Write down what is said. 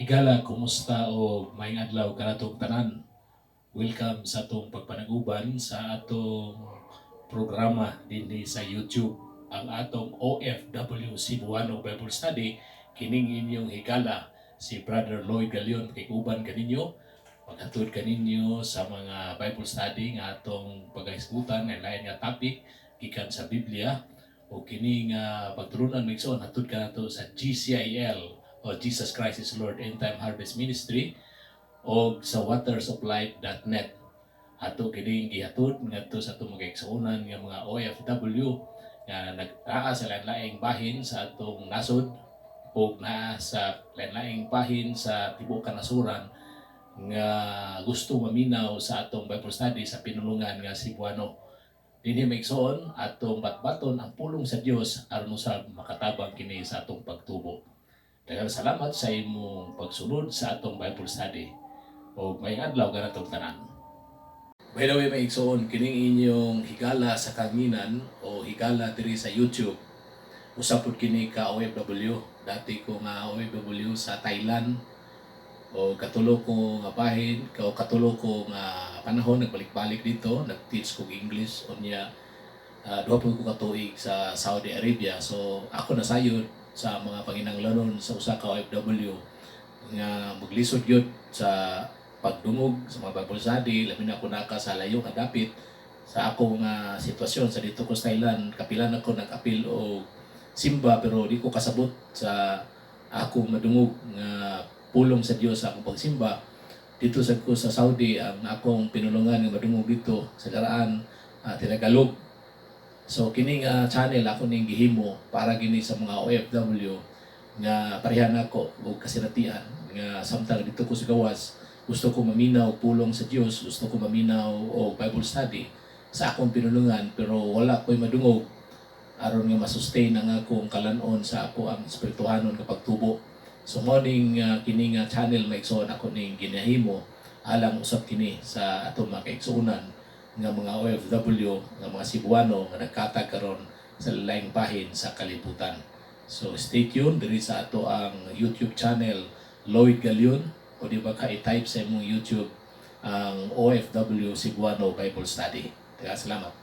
Higala, kumusta o maayong adlaw kanatong tanan. Welcome sa atong pagpanaguban sa atong programa dinhi sa YouTube, ang atong OFW Cebuano Bible Study. Kining inyong higala, si Brother Lloyd Galion, pakiguban kaninyo, paghatod kaninyo sa mga Bible study nga atong pagahisgutan nga lain nga topic gikan sa Biblia. O kini nga pagtulunan, mga igsoon, hatod kanato sa GCIL o Jesus Christ is Lord End Time Harvest Ministry o sa watersoflife.net. Ato kining gihatod ngadto sa atong mga igsuonan nga mga OFW nga nag-aa sa lain-laing bahin sa atong nasod o naa sa lain-laing bahin sa tibuok kanasuran nga gusto maminaw sa atong Bible study sa pinulungan nga Cebuano. Dinhi, mga igsoon, atong batbaton ang pulong sa Dios aron usab makatabang kini sa atong pagtubo. Daghang salamat sa imong pagsunod sa atong Bible study. O maayong adlaw kanatong tanan. By the way, mga igsoon, kining inyong higala sa kanginan o higala diri sa YouTube, usa pud kini ka OFW. Dati ko nga OFW sa Thailand o katulo ko nga bahin, o katulo ko nga panahon nagbalik-balik dito, nag-teach kog English unya duha pud ko ka tuig sa Saudi Arabia. So ako nasayod sa mga panginahanglanon sa usa ka OFW nga maglisod gyud sa pagdungog sa mga Bible study, labi na kung naa ka sa layo nga dapit. Sa ako nga sitwasyon sa dito ko sa Thailand, kapilan ako nag-apil og simba pero di ko kasabot sa akong madungog nga pulong sa Dios sa akong pagsimba. Dito sa ko sa Saudi, ang akong pinulungan nga madungog dito sa daraan, Tinagalog. So kini nga channel ako ning gihimo para gini sa mga OFW nga pareha nako og kasinatian nga samtang dito ko sa gawas, gusto ko maminaw pulong sa Dios, gusto ko maminaw og Bible study sa akong pinulungan pero wala ko'y madungog aron nga masustain ang akong kalanon sa ako ang espirituhanon nga pagtubo. So mao ning kini nga channel, mga igsoon, ako ning ginahimo alang usab kini sa atong mga kaigsuonan nga mga OFW nga mga Cebuano nga nagkatag karon sa laing bahin sa kalibutan. So stay tuned diri sa ato ang YouTube channel, Lloyd Galion, o di ba ka i-type sa imong YouTube ang OFW Cebuano Bible Study. Daghang salamat.